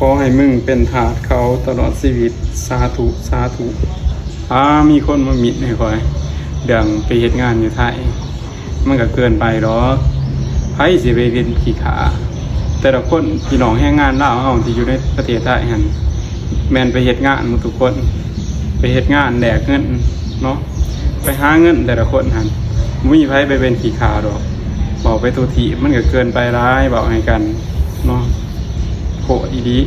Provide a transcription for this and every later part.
ຂໍໃຫ້ມຶງເປັນທາດເຂົາຕະຫຼອດຊີວິດ ສາທຸ ສາທຸ. ອາ ມີຄົນມາມິດໃຫ້ຂ້ອຍ ເລື່ອງໄປເຮັດງານຢູ່ໄທ ມັນກໍເກີນໄປດອກ. ໃຜຊິໄປເປັນຂີ້ຂ້າ? ແຕ່ລະຄົນ ພີ່ນ້ອງແຮງງານລາວເຮົາທີ່ຢູ່ໃນປະເທດໄທຫັ້ນ ແມ່ນໄປເຮັດງານໝົດທຸກຄົນ ໄປເຮັດງານແລກເງິນເນາະ ໄປຫາເງິນແຕ່ລະຄົນຫັ້ນ ບໍ່ມີໃຜໄປເປັນຂີ້ຂ້າດອກ. ເວົ້າໄປທົ່ວທີບ ມັນກໍເກີນໄປຫຼາຍ ເວົ້າໃຫ້ກັນເນາະ ໂພດອີ່ຫຼີ.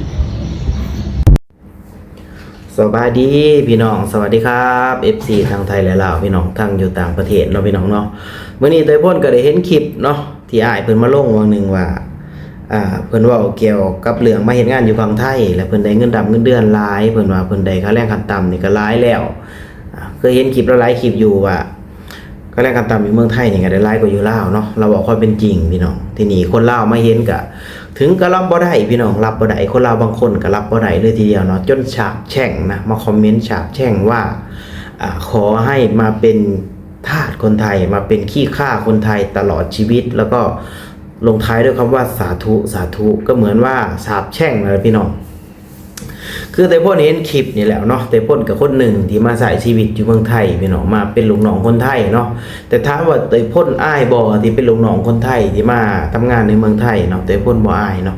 ສະບາຍດີພີ່ນ້ອງ ສະຫວັດດີຄັບ ເອັຟຊີ ທັງໄທ ແລະ ລາວ ພີ່ນ້ອງທັງຢູ່ຕ່າງປະເທດເນາະ ພີ່ນ້ອງເນາະ. ມື້ນີ້ເຕີພົນກໍໄດ້ເຫັນຄລິບເນາະ ທີ່ອ້າຍເພິ່ນມາລົງຫວ່າງໜຶ່ງວ່າ ອ່າ ເພິ່ນເວົ້າກ່ຽວກັບເລື່ອງມາເຮັດງານຢູ່ຝັ່ງໄທ ແລະ ເພິ່ນໄດ້ເງິນດຳເງິນເດືອນຫຼາຍ ເພິ່ນວ່າເພິ່ນໄດ້ຄ່າແຮງຂັ້ນຕ່ຳນີ້ກໍຫຼາຍແລ້ວ ອ່າ ເຄີຍເຫັນຄລິບລາວຫຼາຍຄລິບຢູ່ວ່າ ຄ່າແຮງຂັ້ນຕ່ຳຢູ່ເມືອງໄທນີ້ກໍໄດ້ຫຼາຍກວ່າຢູ່ລາວເນາະ ລາວເວົ້າຄວາມເປັນຈິງພີ່ນ້ອງ. ທີນີ້ຄົນລາວມາເຫັນກໍ ເຖິງກໍຮັບບໍ່ໄດ້ພີ່ນ້ອງ ຮັບບໍ່ໄດ້. ຄົນລາວບາງຄົນກໍຮັບບໍ່ໄດ້ເລີຍທີດຽວເນາະ ຈົນສາບແຊ່ງນະ ມາຄອມເມັນສາບແຊ່ງວ່າ ອ່າ ຂໍໃຫ້ມາເປັນທາດຄົນໄທ ມາເປັນຂີ້ຂ້າຄົນໄທຕະຫຼອດຊີວິດ ແລ້ວກໍລົງທ້າຍດ້ວຍຄຳວ່າ ສາທຸ ສາທຸ ກໍເໝືອນວ່າສາບແຊ່ງນັ້ນແຫຼະພີ່ນ້ອງ. ຄືເຕີພົນເຫັນຄລິບນີ້ແລ້ວເນາະ ເຕີພົນກໍຄົນໜຶ່ງທີ່ມາໃຊ້ຊີວິດຢູ່ເມືອງໄທພີ່ນ້ອງ ມາເປັນລູກນ້ອງຄົນໄທເນາະ. ແຕ່ຖາມວ່າເຕີພົນອາຍບໍ່ທີ່ເປັນລູກນ້ອງຄົນໄທທີ່ມາທຳງານໃນເມືອງໄທເນາະ ເຕີພົນບໍ່ອາຍເນາະ.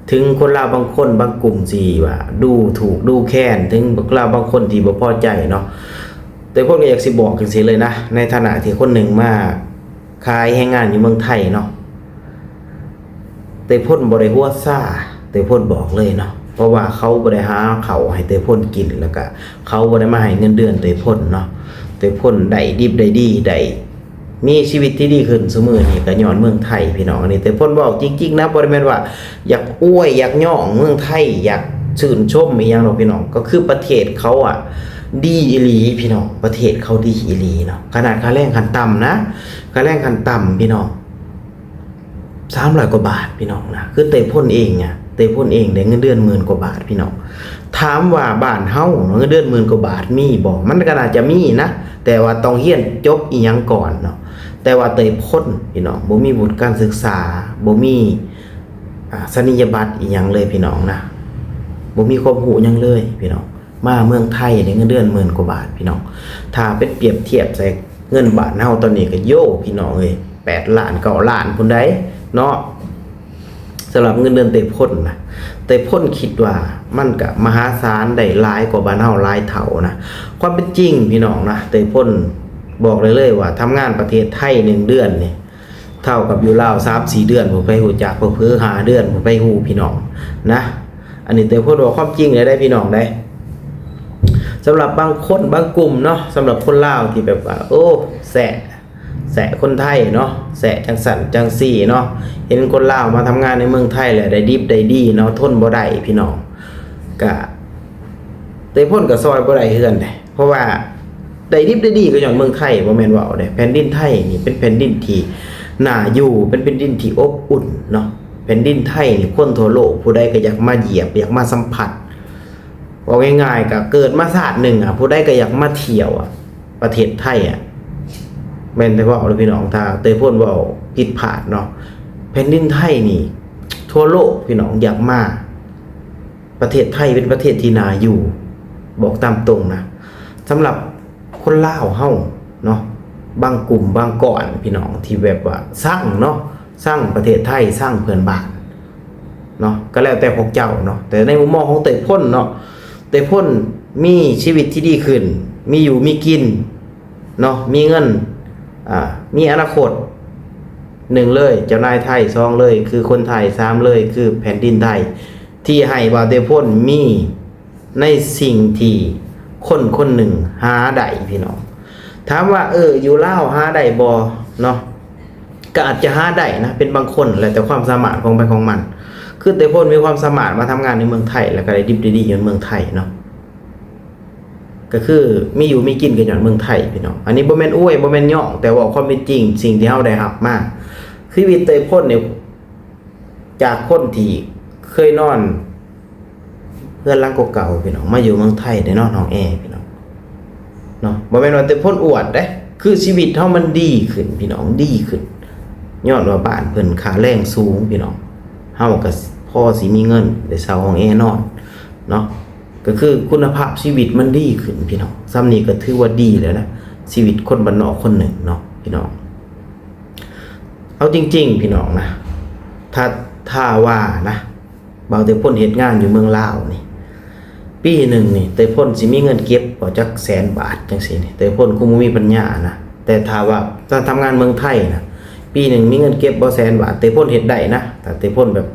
ເຖິງຄົນລາວບາງຄົນບາງກຸ່ມຊິວ່າດູຖູກດູແຄນ ເຖິງຄົນລາວບາງຄົນທີ່ບໍ່ພໍໃຈເນາະ ເຕີພົນກໍຢາກຊິບອກຈັ່ງຊີ້ເລີຍນະ ໃນຖານະທີ່ຄົນໜຶ່ງມາ ຂາຍແຮງງານຢູ່ເມືອງໄທເນາະ ເຕີພົນບໍ່ໄດ້ຫົວຊາ ເຕີພົນບອກເລີຍເນາະ ເພາະວ່າເຂົາບໍ່ໄດ້ຫາເຂົ້າໃຫ້ເຕີພົນກິນ ແລ້ວກະເຂົາບໍ່ໄດ້ມາໃຫ້ເງິນເດືອນເຕີພົນເນາະ. ເຕີພົນໄດ້ດິບໄດ້ດີ ໄດ້ມີຊີວິດທີ່ດີຂຶ້ນຊຸມື້ນີ້ ກະຍ້ອນເມືອງໄທພີ່ນ້ອງ. ອັນນີ້ເຕີພົນເວົ້າຈິງໆນະ ບໍ່ໄດ້ແມ່ນວ່າຢາກອວຍ ຢາກຍ້ອງເມືອງໄທ ຢາກຊື່ນຊົມອີ່ຫຍັງດອກພີ່ນ້ອງ ກໍຄືປະເທດເຂົາອະ ດີອີ່ຫຼີພີ່ນ້ອງ ປະເທດເຂົາດີອີ່ຫຼີເນາະ. ຂະໜາດຄ່າແຮງຂັ້ນຕ່ຳນະ ຄ່າແຮງຂັ້ນຕ່ຳພີ່ນ້ອງ ສາມຮ້ອຍກວ່າບາດພີ່ນ້ອງນະ ຄືເຕີພົນເອງອະ ເຕີພົນເອງໄດ້ເງິນເດືອນໝື່ນກວ່າບາດພີ່ນ້ອງ. ຖາມວ່າບ້ານເຮົາເນາະ ເງິນເດືອນໝື່ນກວ່າບາດມີບໍ່? ມັນກໍໜ້າຈະມີນະ ແຕ່ວ່າຕ້ອງຮຽນຈົບອີ່ຫຍັງກ່ອນເນາະ. ແຕ່ວ່າເຕີພົນພີ່ນ້ອງ ບໍ່ມີວຸດການສຶກສາ ບໍ່ມີ ອ່າ ສັນຍະບັດອີ່ຫຍັງເລີຍພີ່ນ້ອງນະ ບໍ່ມີຄວາມຮູ້ຫຍັງເລີຍພີ່ນ້ອງ. ມາເມືອງໄທໄດ້ເງິນເດືອນໝື່ນກວ່າບາດພີ່ນ້ອງ. ຖ້າໄປປຽບທຽບໃສ່ເງິນບາດເຮົາຕອນນີ້ກໍ ໂຢ ພີ່ນ້ອງເອີຍ ແປດລ້ານເກົ້າລ້ານພຸ້ນໃດ໋ເນາະ. ສຳລັບເງິນເດືອນເຕີພົນນະ ເຕີພົນຄິດວ່າມັນກະມະຫາສານ ໄດ້ຫຼາຍກວ່າບ້ານເຮົາຫຼາຍເທົ່ານະ. ຄວາມເປັນຈິງພີ່ນ້ອງນະ ເຕີພົນບອກໄດ້ເລີຍວ່າທຳງານປະເທດໄທໜຶ່ງເດືອນນີ້ ເທົ່າກັບຢູ່ລາວສາມສີ່ເດືອນ ຜູ້ໃຜຮູ້ຈັກ ເຜີໆຫ້າເດືອນ ຜູ້ໃຜຮູ້ພີ່ນ້ອງນະ. ອັນນີ້ເຕີພົນເວົ້າຄວາມຈິງເລີຍເດ້ພີ່ນ້ອງເດ້. ສຳລັບບາງຄົນບາງກຸ່ມເນາະ ສຳລັບຄົນລາວທີ່ແບບວ່າ ໂອ້ ແຊະ ແຊະຄົນໄທເນາະ ແຊະຈັ່ງຊັ້ນຈັ່ງຊີ້ເນາະ ເຫັນຄົນລາວມາທຳງານໃນເມືອງໄທແລ້ວໄດ້ດິບໄດ້ດີເນາະ ທົນບໍ່ໄດ້ພີ່ນ້ອງ. ກະ ເຕີພົນກໍຊ່ອຍບໍ່ໄດ້ຄືກັນເດ້ ເພາະວ່າໄດ້ດິບໄດ້ດີກໍຍ້ອນເມືອງໄທ ບໍ່ແມ່ນເວົ້າເດ້. ແຜ່ນດິນໄທນີ້ເປັນແຜ່ນດິນທີ່ໜ້າຢູ່ ເປັນແຜ່ນດິນທີ່ອົບອຸ່ນເນາະ. ແຜ່ນດິນໄທນີ້ຄົນທົ່ວໂລກຜູ້ໃດກໍຢາກມາຢຽບ ຢາກມາສຳຜັດ. ເວົ້າງ່າຍໆ ກໍເກີດມາຊາດໜຶ່ງອະ ຜູ້ໃດກໍຢາກມາທ່ຽວອະ ປະເທດໄທອະ. ແມ່ນແຕ່ເວົ້າເດີພີ່ນ້ອງ ຖ້າເຕີພົນເວົ້າຜິດພາດເນາະ. ແຜ່ນດິນໄທນີ້ທົ່ວໂລກພີ່ນ້ອງຢາກມາ. ປະເທດໄທເປັນປະເທດທີ່ໜ້າຢູ່ ບອກຕາມຕົງນະ. ສຳລັບຄົນລາວເຮົາເນາະ ບາງກຸ່ມບາງກ້ອນພີ່ນ້ອງ ທີ່ແບບວ່າຊັງເນາະ ຊັງປະເທດໄທ ຊັງເພື່ອນບ້ານເນາະ ກໍແລ້ວແຕ່ພວກເຈົ້າເນາະ. ແຕ່ໃນມຸມມອງຂອງເຕີພົນເນາະ ເຕີພົນມີຊີວິດທີ່ດີຂຶ້ນ ມີຢູ່ມີກິນເນາະ ມີເງິນ ອ່າ ມີອະນາຄົດ. ໜຶ່ງເລີຍເຈົ້ານາຍໄທ ສອງເລີຍຄືຄົນໄທ ສາມເລີຍຄືແຜ່ນດິນໄທ ທີ່ໃຫ້ບ່າວເຕີພົນມີໃນສິ່ງທີ່ຄົນຄົນໜຶ່ງຫາໄດ້ພີ່ນ້ອງ. ຖາມວ່າ ເອີ ຢູ່ລາວຫາໄດ້ບໍ່ເນາະ? ກໍອາດຈະຫາໄດ້ນະ ເປັນບາງຄົນ ແລ້ວແຕ່ຄວາມສາມາດຂອງໃຜຂອງມັນ. ຄືເຕີພົນມີຄວາມສາມາດມາທຳງານໃນເມືອງໄທ ແລ້ວກໍໄດ້ດິບໄດ້ດີຢູ່ເມືອງໄທເນາະ ກໍຄືມີຢູ່ມີກິນກໍຍ້ອນເມືອງໄທພີ່ນ້ອງ. ອັນນີ້ບໍ່ແມ່ນອວຍ ບໍ່ແມ່ນຍ້ອງ ແຕ່ເວົ້າຄວາມເປັນຈິງ ສິ່ງທີ່ເຮົາໄດ້ຮັບມາ. ຊີວິດເຕີພົນນີ້ ຈາກຄົນທີ່ເຄີຍນອນເຮືອນຫຼັງເກົ່າໆ ພີ່ນ້ອງ ມາຢູ່ເມືອງໄທໄດ້ນອນຫ້ອງແອພີ່ນ້ອງເນາະ. ບໍ່ແມ່ນວ່າແຕ່ພົນອວດເດ້ ຄືຊີວິດເຮົາມັນດີຂຶ້ນພີ່ນ້ອງ ດີຂຶ້ນ ຍ້ອນວ່າບ້ານເພິ່ນຄ່າແຮງສູງພີ່ນ້ອງ. ເຮົາກໍພໍ ພໍຊິມີເງິນໄດ້ເຊົ່າຫ້ອງແອນອນເນາະ ກໍຄືຄຸນນະພາບຊີວິດມັນດີຂຶ້ນພີ່ນ້ອງ. ສ່ຳນີ້ກໍຖືວ່າດີແລ້ວນະ ຊີວິດຄົນບ້ານນອກຄົນໜຶ່ງເນາະພີ່ນ້ອງ. ເອົາຈິງໆ ພີ່ນ້ອງນະ ຖ້າ ຖ້າວ່ານະ ບ່າວເຕີພົນເຮັດງານຢູ່ເມືອງລາວນີ້ ປີໜຶ່ງນີ້ເຕີພົນຊິມີເງິນເກັບບໍ່ຈັກແສນບາດຈັ່ງຊີ້ນີ້ ເຕີພົນຄົງບໍ່ມີປັນຍານະ. ແຕ່ຖ້າວ່າ ຖ້າທຳງານເມືອງໄທນະ ປີໜຶ່ງມີເງິນເກັບບໍ່ແສນບາດ ເຕີພົນເຮັດໄດ້ນະ. ຖ້າເຕີພົນແບບ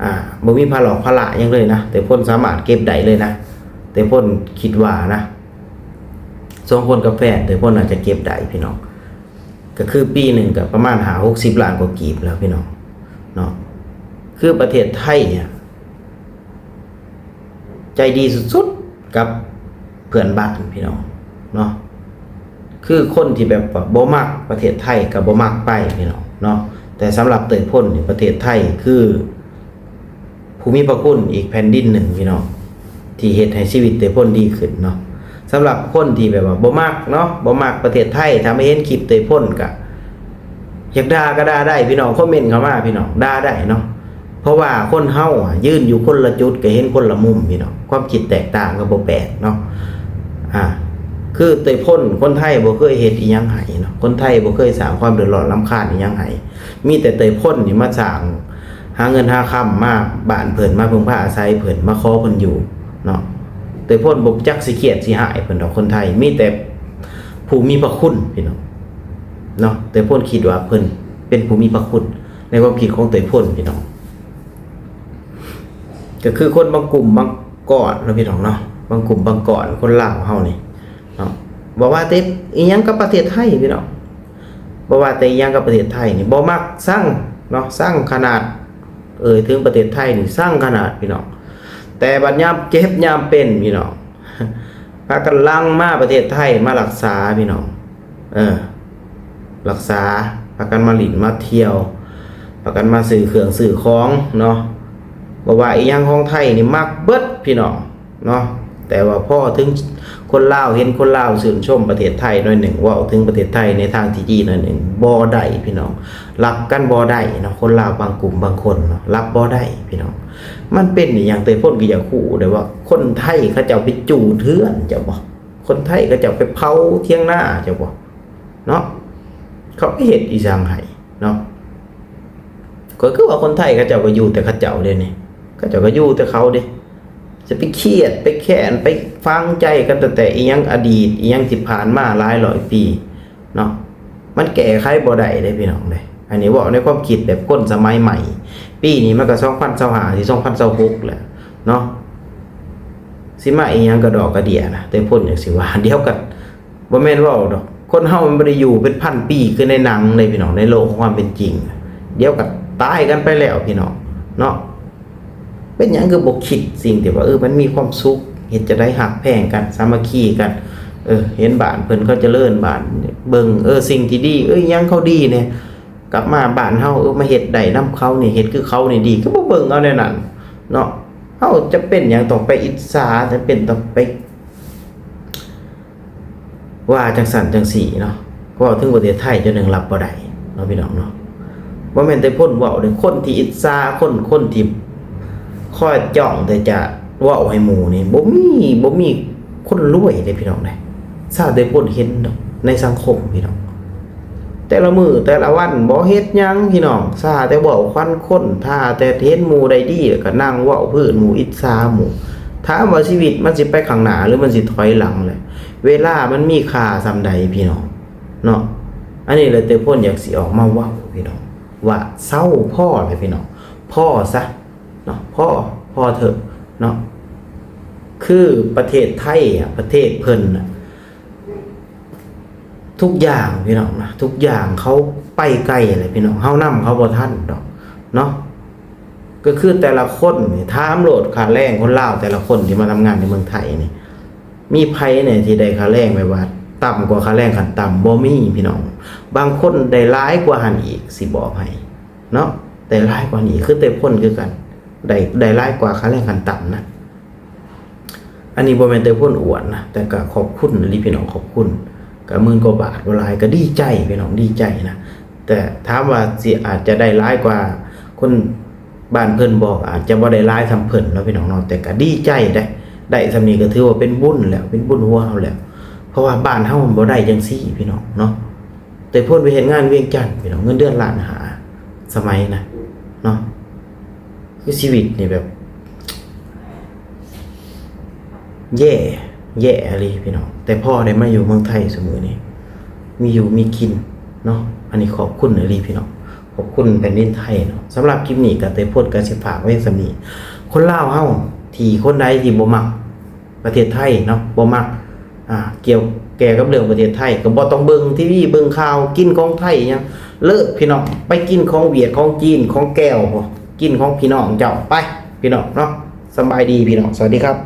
ອ່າ ບໍ່ມີພາລອກພາລະຫຍັງເລີຍນະ ເຕີພົນສາມາດເກັບໄດ້ເລີຍນະ. ເຕີພົນຄິດວ່ານະ ສອງຄົນກັບແຟນ ເຕີພົນໜ້າຈະເກັບໄດ້ພີ່ນ້ອງ. ກໍຄືປີໜຶ່ງກໍປະມານຫ້າຫົກສິບລ້ານກວ່າກີບແລ້ວພີ່ນ້ອງເນາະ. ຄືປະເທດໄທອະ ໃຈດີສຸດໆກັບເພື່ອນບ້ານພີ່ນ້ອງເນາະ. ຄືຄົນທີ່ແບບວ່າບໍ່ມັກປະເທດໄທກໍບໍ່ມັກໄປພີ່ນ້ອງເນາະ. ແຕ່ສຳລັບເຕີພົນນີ້ ປະເທດໄທຄືຜູ້ມີພະຄຸນອີກແຜ່ນດິນໜຶ່ງພີ່ນ້ອງ ທີ່ເຮັດໃຫ້ຊີວິດເຕີພົນດີຂຶ້ນເນາະ. ສຳລັບຄົນທີ່ແບບວ່າບໍ່ມັກເນາະ ບໍ່ມັກປະເທດໄທ ຖ້າມາເຫັນຄລິບເຕີພົນກະ ຢາກດ່າກໍດ່າໄດ້ພີ່ນ້ອງ ຄອມເມັນເຂົ້າມາພີ່ນ້ອງ ດ່າໄດ້ເນາະ. ເພາະວ່າຄົນເຮົາອະ ຢືນຢູ່ຄົນລະຈຸດກໍເຫັນຄົນລະມຸມພີ່ນ້ອງ ຄວາມຄິດແຕກຕ່າງກໍບໍ່ແປກເນາະ. ອ່າ ຄືເຕີພົນ ຄົນໄທບໍ່ເຄີຍເຮັດອີ່ຫຍັງໃຫ້ເນາະ ຄົນໄທບໍ່ເຄີຍສ້າງຄວາມເດືອດຮ້ອນລຳຄານອີ່ຫຍັງໃຫ້. ມີແຕ່ເຕີພົນນີ້ມາສ້າງ ຫາເງິນຫາຄຳມາບ້ານເພິ່ນ ມາເພິ່ງພາອາໄສເພິ່ນ ມາຂໍເພິ່ນຢູ່ເນາະ. ເຕີພົນບໍ່ຈັກຊິຄຽດຊິຮ້າຍເພິ່ນດອກ ຄົນໄທ ມີແຕ່ຜູ້ມີພະຄຸນພີ່ນ້ອງເນາະ. ເຕີພົນຄິດວ່າເພິ່ນເປັນຜູ້ມີພະຄຸນ ໃນຄວາມຄິດຂອງເຕີພົນພີ່ນ້ອງ. ກໍຄືຄົນບາງກຸ່ມບາງກ້ອນເນາະພີ່ນ້ອງເນາະ ບາງກຸ່ມບາງກ້ອນຄົນລາວເຮົານີ້ເນາະ ບໍ່ວ່າແຕ່ອີ່ຫຍັງກັບປະເທດໄທພີ່ນ້ອງ ບໍ່ວ່າແຕ່ອີ່ຫຍັງກັບປະເທດໄທນີ້ ບໍ່ມັກຊັງເນາະ ຊັງຂະໜາດ ເອີ່ຍເຖິງປະເທດໄທນີ້ຊັງຂະໜາດພີ່ນ້ອງ. ແຕ່ບັດຍາມເຈັບຍາມເປັນພີ່ນ້ອງ ພາກັນຫຼັ່ງມາປະເທດໄທມາລັກສາພີ່ນ້ອງ ເອີ ລັກສາ ພາກັນມາຫຼິ້ນມາທ່ຽວ ພາກັນມາຊື້ເຄື່ອງຊື້ຂອງເນາະ. ບໍ່ວ່າອີ່ຫຍັງຂອງໄທນີ້ມັກເບິດພີ່ນ້ອງເນາະ. ແຕ່ວ່າພໍເຖິງຄົນລາວ ເຫັນຄົນລາວຊື່ນຊົມປະເທດໄທໜ້ອຍໜຶ່ງ ເວົ້າເຖິງປະເທດໄທໃນທາງທີ່ດີໜ້ອຍໜຶ່ງ ບໍ່ໄດ້ພີ່ນ້ອງ ຮັບກັນບໍ່ໄດ້ເນາະ. ຄົນລາວບາງກຸ່ມບາງຄົນເນາະ ຮັບບໍ່ໄດ້ພີ່ນ້ອງ. ມັນເປັນອີ່ຫຍັງ ເຕີພົນກໍຢາກຮູ້ເດ້ວ່າ ຄົນໄທເຂົາເຈົ້າໄປຈູດເຮືອນເຈົ້າບໍ່? ຄົນໄທເຂົາເຈົ້າໄປເຜົາຖຽງນາເຈົ້າບໍ່ເນາະ? ເຂົາໄປເຮັດອີ່ຫຍັງໃຫ້ເນາະ? ກໍຄືວ່າຄົນໄທເຂົາເຈົ້າກໍຢູ່ແຕ່ເຂົາເຈົ້າເດ້ນີ້ ເຂົາເຈົ້າກໍຢູ່ແຕ່ເຂົາເດ້. ຈະໄປຄຽດໄປແຄ້ນໄປຝັງໃຈກັນຕັ້ງແຕ່ອີ່ຫຍັງອະດີດ ອີ່ຫຍັງທີ່ຜ່ານມາຫຼາຍຮ້ອຍປີເນາະ ມັນແກ້ໄຂບໍ່ໄດ້ເດ້ພີ່ນ້ອງເດ້. ອັນນີ້ເວົ້າໃນຄວາມຄິດແບບຄົນສະໄໝໃໝ່ ປີນີ້ມັນກໍສອງພັນຊາວຫ້າ ຊິສອງພັນຊາວຫົກແລ້ວເນາະ. ຊິມາອີ່ຫຍັງກະດອກກະເດຍນະ ແຕ່ພົ້ນຈັ່ງຊິວ່າ ດຽວກໍ ບໍ່ແມ່ນເວົ້າດອກ ຄົນເຮົາມັນບໍ່ໄດ້ຢູ່ເປັນພັນປີຄືໃນໜັງເດ້ພີ່ນ້ອງ ໃນໂລກຂອງຄວາມເປັນຈິງ ດຽວກໍຕາຍກັນໄປແລ້ວພີ່ນ້ອງເນາະ. ເປັນຫຍັງຄືບໍ່ຄິດສິ່ງທີ່ວ່າ ເອີ ມັນມີຄວາມສຸກ ເຮັດຈັ່ງໃດຮັກແພງກັນ ສາມັກຄີກັນ ເອີ ເຫັນບ້ານເພິ່ນເຂົາຈະເລີນ ບ້ານເບິ່ງ ເອີ ສິ່ງທີ່ດີ ເອີ ຫຍັງເຂົາດີແດ່ ກັບມາບ້ານເຮົາ ເອີ ມາເຮັດໄດ້ນຳເຂົານີ້ ເຮັດຄືເຂົານີ້ດີ ຄືບໍ່ເບິ່ງເອົາແນວນັ້ນເນາະ. ເຮົາຈະເປັນຫຍັງຕ້ອງໄປອິດສາ ຈະເປັນຕ້ອງໄປ ວ່າຈັ່ງຊັ້ນຈັ່ງຊີ້ເນາະ. ເວົ້າເຖິງປະເທດໄທ ເຈົ້າໜຶ່ງຮັບບໍ່ໄດ້ເນາະ ພີ່ນ້ອງເນາະ. ບໍ່ແມ່ນແຕ່ຄົນເວົ້າເດ້ ຄົນທີ່ອິດສາ ຄົນ ຄົນທີ່ຄອຍຈ້ອງແຕ່ຈະເວົ້າໃຫ້ໝູ່ນີ້ ບໍ່ມີ ບໍ່ມີຄົນລວຍເດ້ ພີ່ນ້ອງເດ້. ຊາວແຕ່ຄົນເຫັນດອກ ໃນສັງຄົມ ພີ່ນ້ອງ. ແຕ່ລະມື້ແຕ່ລະວັນບໍ່ເຮັດຫຍັງພີ່ນ້ອງ ຖ້າແຕ່ເວົ້າຂວັນຄົນ ຖ້າແຕ່ເຫັນໝູ່ໄດ້ດີ ແລ້ວກໍນັ່ງເວົ້າພື້ນໝູ່ ອິດສາໝູ່. ຖາມວ່າຊີວິດມັນຊິໄປຂ້າງໜ້າ ຫຼື ມັນຊິຖອຍຫຼັງແຫຼະ? ເວລາມັນມີຄ່າສ່ຳໃດພີ່ນ້ອງເນາະ? ອັນນີ້ແຫຼະແຕ່ພົ້ນຢາກຊິອອກມາເວົ້າພີ່ນ້ອງ ວ່າເຊົາ ພໍແຫຼະພີ່ນ້ອງ ພໍຊະເນາະ ພໍ ພໍເຖາະເນາະ. ຄືປະເທດໄທອະ ປະເທດເພິ່ນນະ ທຸກຢ່າງພີ່ນ້ອງນະ ທຸກຢ່າງເຂົາໄປໄກແຫຼະພີ່ນ້ອງ ເຮົານຳເຂົາບໍ່ທັນດອກເນາະ. ກໍຄືແຕ່ລະຄົນນີ້ ຖາມໂລດ ຄ່າແຮງຄົນລາວແຕ່ລະຄົນທີ່ມາທຳງານໃນເມືອງໄທນີ້ ມີໃຜແດ່ທີ່ໄດ້ຄ່າແຮງແບບວ່າຕ່ຳກວ່າຄ່າແຮງຂັ້ນຕ່ຳ? ບໍ່ມີພີ່ນ້ອງ. ບາງຄົນໄດ້ຫຼາຍກວ່າຫັ້ນອີກ ຊິບອກໃຫ້ເນາະ ໄດ້ຫຼາຍກວ່ານີ້ ຄືແຕ່ພົ້ນຄືກັນ ໄດ້ ໄດ້ຫຼາຍກວ່າຄ່າແຮງຂັ້ນຕ່ຳນະ. ອັນນີ້ບໍ່ແມ່ນແຕ່ພົ້ນອວດນະ ແຕ່ກະຂອບຄຸນອີ່ຫຼີພີ່ນ້ອງ ຂອບຄຸນ. ກະໝື່ນກວ່າບາດ ບໍ່ຫຼາຍ ກະດີໃຈພີ່ນ້ອງ ດີໃຈນະ. ແຕ່ຖາມວ່າຊິອາດຈະໄດ້ຫຼາຍກວ່າຄົນ ບ້ານເພິ່ນບໍ່ ອາດຈະບໍ່ໄດ້ຫຼາຍສ່ຳເພິ່ນເນາະພີ່ນ້ອງເນາະ ແຕ່ກໍດີໃຈໄດ໋ ໄດ້ສ່ຳນີ້ກໍຖືວ່າເປັນບຸນແລ້ວ ເປັນບຸນຫົວເຮົາແລ້ວ ເພາະວ່າບ້ານເຮົາມັນບໍ່ໄດ້ຈັ່ງຊີ້ພີ່ນ້ອງເນາະ. ແຕ່ເພິ່ນໄປເຮັດງານວຽງຈັນພີ່ນ້ອງ ເງິນເດືອນລ້ານຫ້າ ສະໄໝນະເນາະ ຄືຊີວິດນີ້ແບບ ແຍ່ ແຍ່ອີ່ຫຼີພີ່ນ້ອງ ແຕ່ພໍໄດ້ມາຢູ່ເມືອງໄທຊຸມື້ນີ້ ມີຢູ່ມີກິນເນາະ ອັນນີ້ຂອບຄຸນອີ່ຫຼີພີ່ນ້ອງ ຂອບຄຸນແຜ່ນດິນໄທເນາະ. ສຳລັບຄລິບນີ້ກໍເຕັມພົດກໍຊິຝາກໄວ້ສ່ຳນີ້. ຄົນລາວເຮົາທີ່ ຄົນໃດທີ່ບໍ່ມັກປະເທດໄທເນາະ ບໍ່ມັກ ອ່າ ກ່ຽວແກ່ກັບເລື່ອງປະເທດໄທ ກໍບໍ່ຕ້ອງເບິ່ງທີວີ ເບິ່ງຂ່າວ ກິນຂອງໄທຫຍັງ ເລີກພີ່ນ້ອງ ໄປກິນຂອງຫວຽດ ຂອງຈີນ ຂອງແກວ ກິນຂອງພີ່ນ້ອງເຈົ້າ ໄປພີ່ນ້ອງເນາະ. ສະບາຍດີພີ່ນ້ອງ ສະຫວັດດີຄັບ.